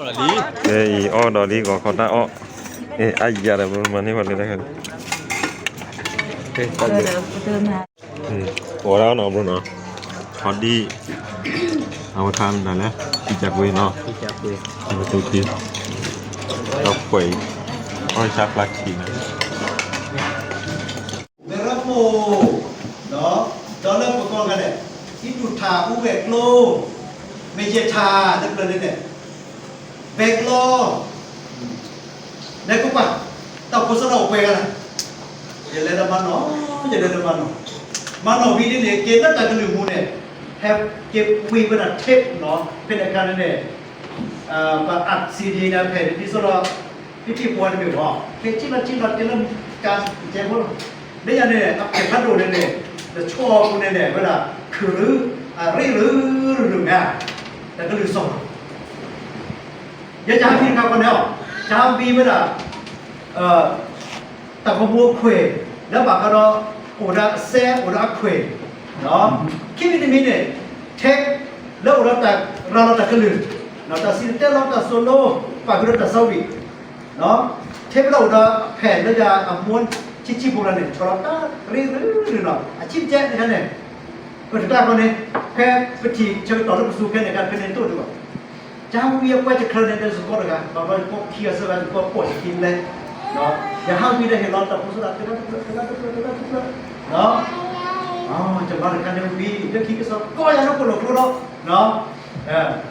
အံၤအီၣ်ဒီးလံ ဂီၤခီတၢ်အီၣ်, အါယၤဒီး ပမၤန့ၢ်ဝဲလၢတၢ်ခါန့ၣ်, ကိးဝဲဒၣ်နီၤဘျီနီၤ, ခီဒံၣ်, အဝဲခါမနုၤလဲၣ်, တံၤကၢ်ကွ့နီၤ, တံၤကၢ်ကွ့, ဒီးဖှဲးအံၤ, အီၣ်ဆၣ်ဖျါခံနီၤ မ့ၢ်ရမိၢ်, ဒီးလၢပကီၢ်ဂၤန့ၣ်, ဟံးဒူၣ်ထၣ်အူဝဲၢ်ကျိ, မ့ၢ်ယဲၢ်ထၣ်တဖျၢၣ်န့ၣ်န့ၣ်, ဘဲကျီ, လဲၤကပၤ, တၢ်ဖိစၢ်ထီၣ်ပှဲၤဂၤလၢ, ယလဲၤဒီးမၤနီၣ်, ယလဲၤဒီးမၤနီၣ်, မၤနီၣ်ဝံၤဒ်န့ၣ် က့ၤလၢတၢ်ကလုၢ်မူန့ၣ်, ဟဲက့ၤပှ့ၤဝဲဒၣ် tape နီၤ, ဖဲန့ၣ်အခါန့ၣ်န့ၣ် ပအး CD န့ၣ် ဖဲဒ်သိးဒီး ပထံၣ်ပှၤတမ့ၢ်ဘၣ်, ဖဲထံၣ်လီၤထံၣ်လီၤက့ၤလၢကါကဲဖိလီၤ, လၢညါန့ၣ် အဖျဲၣ်ဖးဒိၣ်န့ၣ်န့ၣ်, တဆီအပူၤန့ၣ်န့ၣ် ဝဲဒၣ် ခုၣ်ရူ, အရ့ရူရူမး, တၢ်ကလုၢ်စီၣ်လီၤ, ယကဟးဖံးတခါခီန့ၣ်, ကဟးဖံးဝဲဒၣ် တၢ်ဂီၤမူအခွဲး, လၢဘၣ်ဃးဒီး အိၣ်ဒီးအစဲ အိၣ်ဒီးအခွဲး, ခံမံၤတမံၤန့ၣ်, ထဲလၢအိၣ်ဒီးတၢ်ရၤလီၤတၢ်ကလုၢ်, တၢ်စံၣ်တဲၤတဲလီၤ တၢ်သိၣ်လိ ပာ်ဃုာ်ဒီးတၢ်ဆီဝံၣ်, ထဲပလၢအိၣ်ဒီးအဖျဲၣ်လၢယၤအမူဆံးဆံးဖိလီၤန့ၣ် ဆီၣ်လီၤတၢ်ရ့ရူရူနီၤ အဆံးကဲန့ၣ်ခါန့ၣ်, ပတတၢ်ခီန့ၣ်, ဖဲပထံၣ်ဆၢကတီၢ်လၢပစူၤခဲန့ၣ် ကဖဲန့ၣ်တိၣ်ဒံးဘၣ် ကဟးဝံအကွဲးတချၢန့ၣ် တဲစ့ၢ်ကီးတဂၤ ဘၣ်ဘျီယပိာ်ခံဂၤသၢဂၤ ယပိာ်ပိာ်ယခံလဲၣ်, ယဟးဝံဒီးဟ့ၣ်လီၤတၢ်ဖိစၢ်ဒၣ် တဂၤတဖျၢၣ် တဂၤတဖျၢၣ် တဂၤတဖျၢၣ်, ယမၤတခါန့ၣ်ဝံၤ လၢခံကစီၣ် ကိးယၤလၢပလီၢ်ကျိဒီး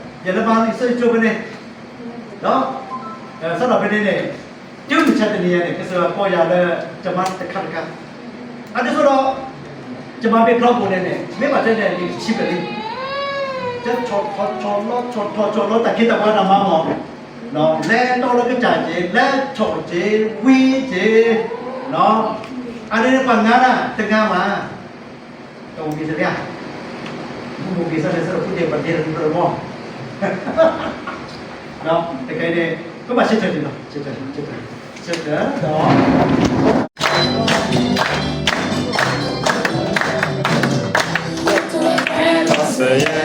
ယလဲၤမၤလံာ်စီဆှံကၠိဖဲန့ၣ်, ဒီး စးထီၣ်ဖဲန့ၣ်န့ၣ်, တုၤမုၢ်ဆါတနံၤညါန့ၣ် ကစၢ်ယွၤကိးယၤလၢ ယမါတခါတခါ, အဒ်သိးဒီး ယမါမ့ၢ်ဖျီပူၤန့ၣ်န့ၣ် မ့ၢ်ဘၣ်တဲန့ၣ် နံၣ်တဆံဘျဲၣ်လံ, ကဆီၣ်ထီၣ်ဆီၣ်လီၤ ဆီၣ်ထီၣ်ဆီၣ်လီၤ တၢ်ခ့တၢ်ပှၤတၢ်မၤမီၢ်, လဲၤတီလၢကစၢ်က့ၤ လဲၤဆီၣ်က့ၤ ဝံက့ၤ, အန့ၣ်န့ၣ် ပှၤငါဒၣ်တငါမး တအိၣ်မံၤတလၢ, မူမူက့ၤစၢ်န့ၣ် စၢ်တဖုဒဲးပှၤဒဲးတဖုတမီၢ်, တကဲန့ၣ် ပဘၣ်ဆၢထၢၣ်န့ၣ်လီၤ, ဆၢထၢၣ် ဆၢထၢၣ် ဆၢထၢၣ်ဒီး စဲးယဲ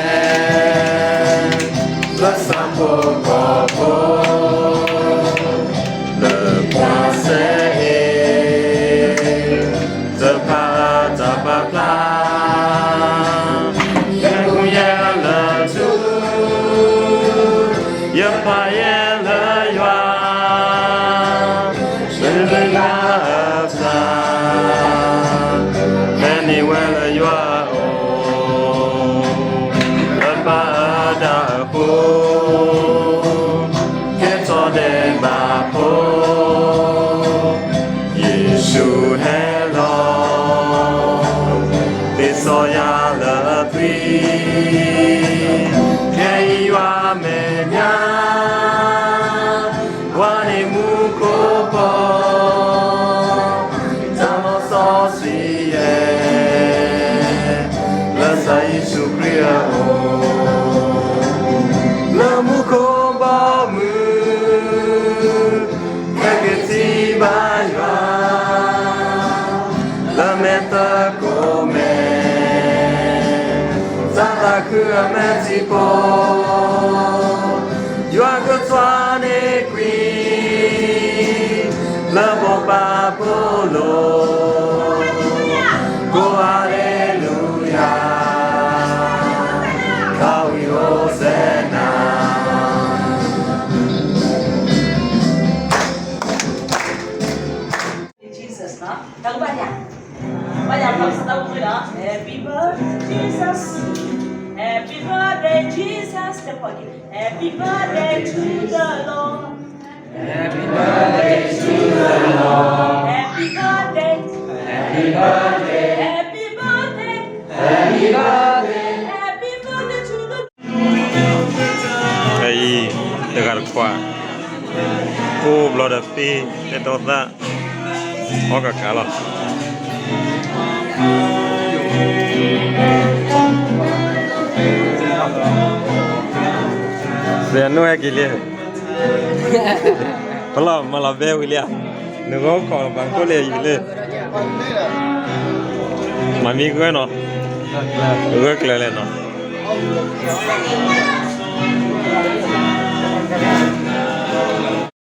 လၢဆၣ်ဖိကီၢ်ဖိ လၢပှၤစဲအ့ၣ် တဖၣ်တၢ်ပာ်ဖျါ ယဃုယဲလၢထူ ယဖးယဲလၢယွၤ လၢလၢအတၢ် ဖဲန့ၣ်ဝဲလၢယွၤအအိၣ် လၢပၢ်အတၢ်အဃိ ကဲထီၣ်ဒဲးဘးဖိ ယ့ၣ်ၡူးဟဲလီၤ သ့စီယၤလၢသွံၣ် ခဲအံၤယွၤမဲာ်ညါ ပှၤန့ၣ်မူခိၣ်ဘီ တၢ်လီၤစီဆှံယဲ လၢကစၢ်ယ့ၣ်ၡူးခရံာ်အအိၣ် လၢမူခိၣ်ဘီမုၢ် ဟဲက့ၤထံၣ်ဘၣ်ယွၤ လၢမဲာ်သကိးမဲာ် တၢ်သးခုအမဲာ်ထံဖိ ယွၤကထွါန့ၢ်ကွံာ် လၢမိၢ်ပၢ်ဖိလိၤ ကိးဟါလ့လူယၤ ခီဝံၤဟိစဲနၤ Jesus နီၤ, တၢ်ကဘၣ်ယၤ, ဘၣ်ယၤ ဘၣ်စတၢ်ဝဲလီၤ, Happy birthday Jesus, Happy birthday Jesus, တဖီၣ်က့ၤ, Happy birthday to the Lord, Happy birthday to the Lord, Happy birthday, Happy birthday, Happy birthday, Happy birthday, Happy birthday to the ဖဲအံၤ တဂၤတခွး ကိးဘျီဒီးသ့ တဲတီသၣ် အီၣ်ကကးလီၤ. သ့ၣ်နူဟဲက့ၤလံ, ဖလီၤမၤလီၤဘဲဝံၤလံဧါ, နဂီၢ်ခီၣ်ပှၤကိၣ်လၢယံၤလၢ မၤမံဂၢၢ်နီၤ, ဂၢၢ်ကျၢၤလဲၣ်နီၤ.